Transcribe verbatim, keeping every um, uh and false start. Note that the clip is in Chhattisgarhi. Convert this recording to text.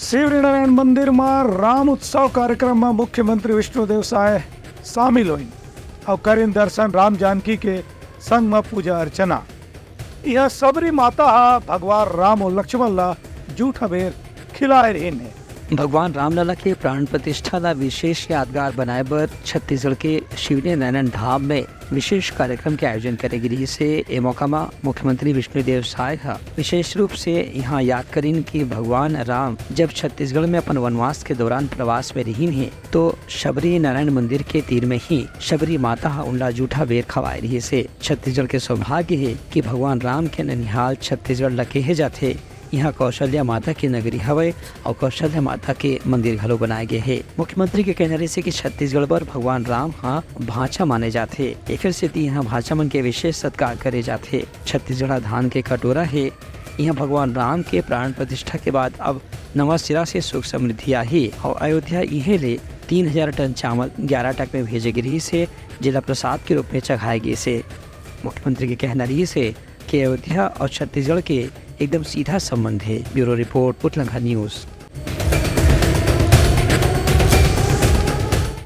शिवरीनारायण मंदिर म राम उत्सव कार्यक्रम म मुख्यमंत्री विष्णुदेव साय शामिल होइन अउ करिन दर्शन राम जानकी के संग म पूजा अर्चना। इहां शबरी माता ह भगवान राम अउ लक्ष्मण ला जूठा बेर खिलाए रहिन हे। भगवान रामलला के प्राण प्रतिष्ठा ला विशेष यादगार बनाए बर छत्तीसगढ़ के शिवरीनारायण धाम में विशेष कार्यक्रम के आयोजन करे गे रिहिस हे। ए मौका म मुख्यमंत्री विष्णुदेव साय ह विशेष रूप से इहां याद करिन कि भगवान राम जब छत्तीसगढ़ में अपन वनवास के दौरान प्रवास में रिहिन हे, तो शबरी नारायण मंदिर के तीर में ही शबरी माता ह उनला जूठा बेर खवाए रिहिस हे। छत्तीसगढ़ के सौभाग्य हे कि भगवान राम के ननिहाल छत्तीसगढ़ ल केहे जाथे। इहां कौशल्या माता के नगरी हवय अउ कौशल्या माता के मंदिर घलो बनाए गे हे। मुख्यमंत्री के कहना रहिस हे कि छत्तीसगढ़ बर भगवान राम ह भांचा माने जाथे, एखर सेती इहां भांचा मन के विशेष सत्कार करे जाथे। छत्तीसगढ़ ह धान के कटोरा हे। इहां भगवान राम के प्राण प्रतिष्ठा के बाद अब नवा सिरा से सुख समृद्धि आही अउ अयोध्या इहें ले तीन हजार टन चावल ग्यारह ट्रक में भेजे गे रिहिस हे, जेला प्रसाद के रूप में चघाए गिस हे। मुख्यमंत्री के कहना रिहिस हे कि अयोध्या अउ छत्तीसगढ़ के एकदम सीधा संबंध हे। Bureau report, Utlangha news.